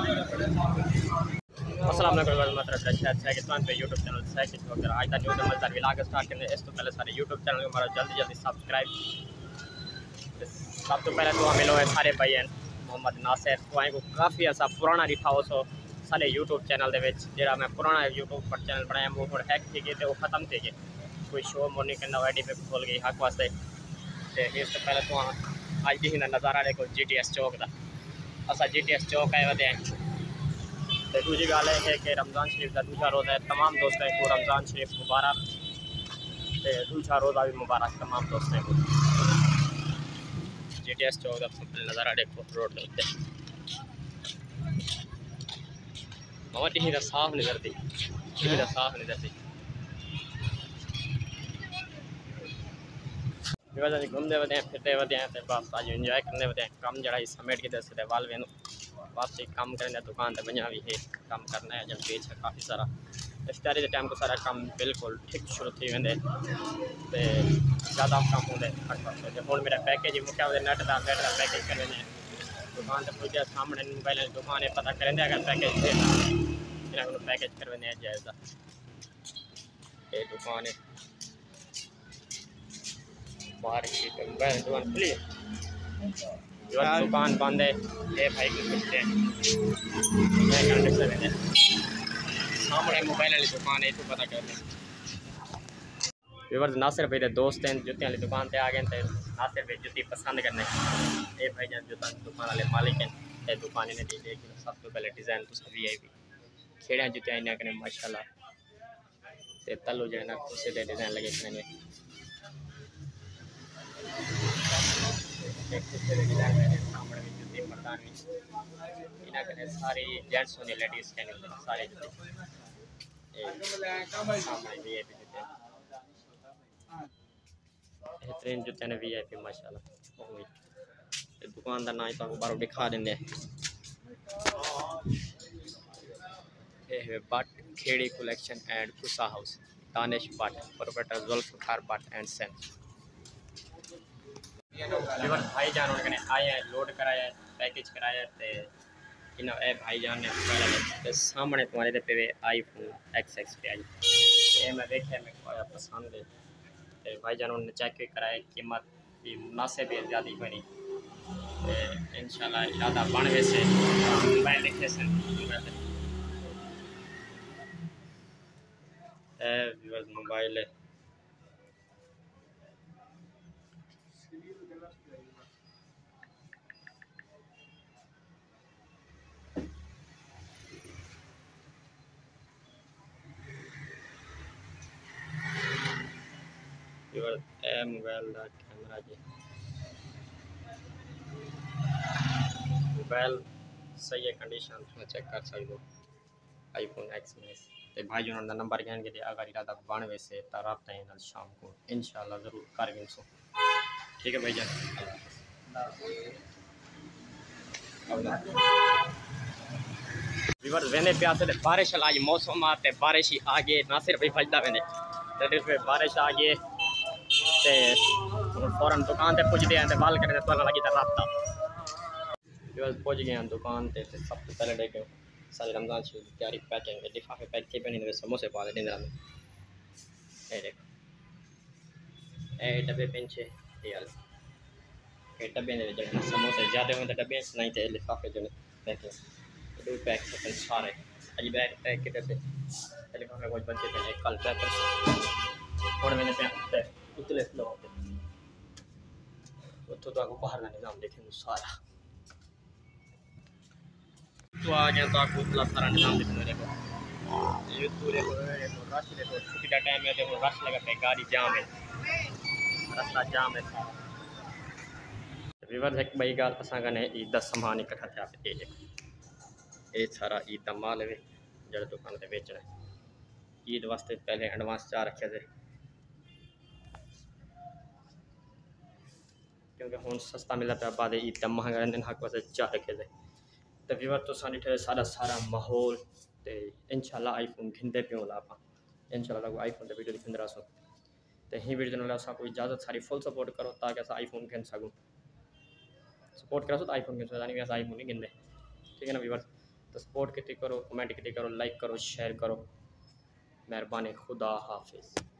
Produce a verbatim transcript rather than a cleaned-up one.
السلام علیکم ورحمۃ اللہ وبرکاتہ۔ شاید سیکس ون پہ یوٹیوب چینل سیکس وغیرہ آج دا نیو دمل دا ولاگ سٹارٹ کرنے۔ اس تو پہلے سارے یوٹیوب چینل کو ہمارا جلدی جلدی سبسکرائب۔ سب تو پہلے تو ملو ہے سارے بھائی ہیں محمد ناصر، تو آئیں کو کافی عرصہ پرانا ڈٹھا ہو سو سارے یوٹیوب چینل دے وچ، جڑا میں پرانا یوٹیوب پر چینل بنایا وہ ہن ہیک تھی گئے تے وہ ختم تھی گئے۔ کوئی شو مونی کرنا آئی ڈی پہ کھول گئی حق واسطے۔ تے اس تو پہلے تو اج دی نظارہ ڈیکھو جی ٹی ایس چوک دا۔ اساں جی ٹی ایس چوک آئے ودے ہیں۔ تے دوجی ڳالھ اے ہے کہ رمضان شریف دا دوجھا روزہ ہے۔ تمام دوستاں کوں رمضان شریف مبارک تے دوجھا روزہ وی مبارک تمام دوستاں کوں۔ جی T S Chowk the simple نظارہ ݙیکھو روڈ دے اُتے۔ ماما ݙینہہ دا صاف نظر دی، ݙینہہ دا صاف نظر دی۔ ویوز اڄ گھمدے ودے ہیں، پھردے ودے ہیں تے بس اڄ انجوائے کرݨے ودے ہیں۔ کم جیڑھا ہی سمیٹ کے ݙسے تے ول ویندوں۔ واپسی کم کرݨے دکان تے ونڄاں وی ہے، کم کرݨا ہے، جب پیچ ہے کافی سارا۔ افطاری دے ٹائم کوں سارا کم بالکل ٹھیک شروع تھی ویندے تے زیادہ کم ہوندے۔ تے ہݨ میرا پیکج ہی مکیا ودے، نیٹ دا، نیٹ دا پیکج کر ویندے۔ دکان تے پڄ ڳئے، سامݨے موبائل والی دکان ہے، پتہ کریندے اگر پیکج ہے، انہاں کوں پیکج کر ویندے ہیں جائز دا۔ اے دکان ہے۔ بارش ہی تو موبائل دکان کھلی ہے۔ جو دکان بند ہے، اے بھائی کو پوچھتے ہیں۔ میں کہاں دکھ سکتے ہیں۔ سامݨے موبائل والی دکان ہے، تو پتہ کر لیں۔ ویورز، ناصر بھائی دے دوست ہیں، جتیاں والی دکان تے آ گئے تے ناصر بھائی جتی پسند کرݨے۔ اے بھائی جان جتیاں دکان والے مالک ہیں، اے دکان انہیں دی دیکھ سب تو پہلے ڈیزائن تو سبھی آئی بھی۔ کھیڑیاں جتیاں انہاں کنے ماشاءاللہ۔ تے تلو جیڑھے نال کھوسے دے ڈیزائن لڳے کھڑے نے۔ تے کھوسے دے ڈیزائن لڳے سامݨے وچ جتی مردان وچ۔ انہاں کنے ساری جینٹس ہوندے، لیڈیز کنے سارے جتی۔ اے سامݨے وی آئی پی جتی۔ بہترین جتیاں نے وی آئی پی ماشاءاللہ۔ اوہ وی۔ تے دکان دا ناں ہی تہاکوں باہروں ݙکھا ݙیندے۔ اے ہے Butt Kheri collection and Khosa house, Danish Butt, proprietor Zulfiqar Butt and son. Viewer بھائی جان ہݨ کنے آئے ہیں، لوڈ کرایا ہے، پیکج کرایا ہے تے انہاں اے بھائی جان نے پہلے تے سامݨے تہاݙے تے پے آئی فون ایکس ایکس پیا جی۔ اے میں ویکھیا، میکوں آیا پسند ہے۔ تے بھائی جان نے چیک وی کرائے، قیمت وی مناسب ہے، زیادہ کوئی نہیں۔ تے انشاءاللہ ارادہ بݨ ویسے، موبائل لکھے سن۔ اے ویورز موبائل ہے۔ ویورز، اے موبائل دا کیمرہ جی۔ موبائل صحیح ہے، کنڈیشن تساں چیک کر سڳدے ہو۔ IPhone X Max. تے بھائی جنہاں دا نمبر گھن کے تے اگر ارادہ بݨ ویسے تاں رابطہ انہاں نال شام کو انشاءاللہ ضرور کر گھنسوں۔ ٹھیک ہے بھائی جان۔ ویورز، ویندے پیا سے تے بارش والا اڄ موسم آ تے بارش ہی آ گئی، ناصر بھائی بھڄدا ویندے۔ تے پھر بارش آ گئی تے ہݨ فوراً دکان تے پڄدے ہیں تے ول کرے تے تہاݙے نال لڳی تے رابطہ۔ ویورز، پڄ ڳئے ہیں دکان تے، تے سب توں پہلے ݙیکھو سارے رمضان شریف دی تیاری، پیکنگ، لفافے پیک تھی پئے نے، سموسے پا ݙیندے رہندے۔ اے ݙیکھو، اے ڈبے پنچھے، اے والے۔ اے ڈبے دے وچ جیڑھے سموسے زیادہ ہوندے ڈبے وچ، نہیں تے لفافے جیڑھے پیکنگ۔ اے ݙو پیک تھئے سارے۔ اڄ بیگ پیک کیتے سے۔ اے لفافے کجھ بچے پئے نے، کل پیک کرسوں۔ ہݨ ویندے پئے اتلے فلور تے۔ اتھوں تہاکوں باہر دا نظام ݙیکھݨ سارا۔ تو آ ڳئے تہاکوں اتلا سارا نظام ݙیکھݨ ݙیکھو۔ یوتھ ݙیکھو، اے ݙیکھو، رش ݙیکھو، چھٹی دا ٹائم ہے تے ہݨ رش لڳا پئے، گاڑی جام ہے، رستہ جام ہے سارا۔ ویورز، ہک ٻئی ڳالھ، اساں کنے عید دا سامان اکٹھا تھیا پئے، اے ݙیکھو، اے سارا عید دا مال ہے جیڑھا دکان تے ویچݨا ہے۔ عید واسطے پہلے ایڈوانس چا رکھیا سے۔ کیونکہ ہݨ سستا ملدا پیا، بعد عید تے مہنگا رہندے، حق واسطے چا رکھے سے۔ تے ویور، تساں ݙٹھے سارا سارا ماحول، تے انشاءاللہ آئی فون گھندے پیوں لا آپاں۔ انشاءاللہ تہاکوں آئی فون تے ویڈیو ݙکھیندے رہسوں۔ تے ہی ویڈیو نال اساں کوں اجازت، ساری فل سپورٹ کرو تاکہ اساں آئی فون گھن سڳوں۔ سپورٹ کرسو تاں آئی فون گھن سڳوں، نہیں اساں آئی فون نہیں گھندے۔ ٹھیک ہے نا ویور؟ سپورٹ کیتی کرو، کمنٹ کیتی کرو، لائک کرو، شیئر کرو۔ مہربانی، خدا حافظ۔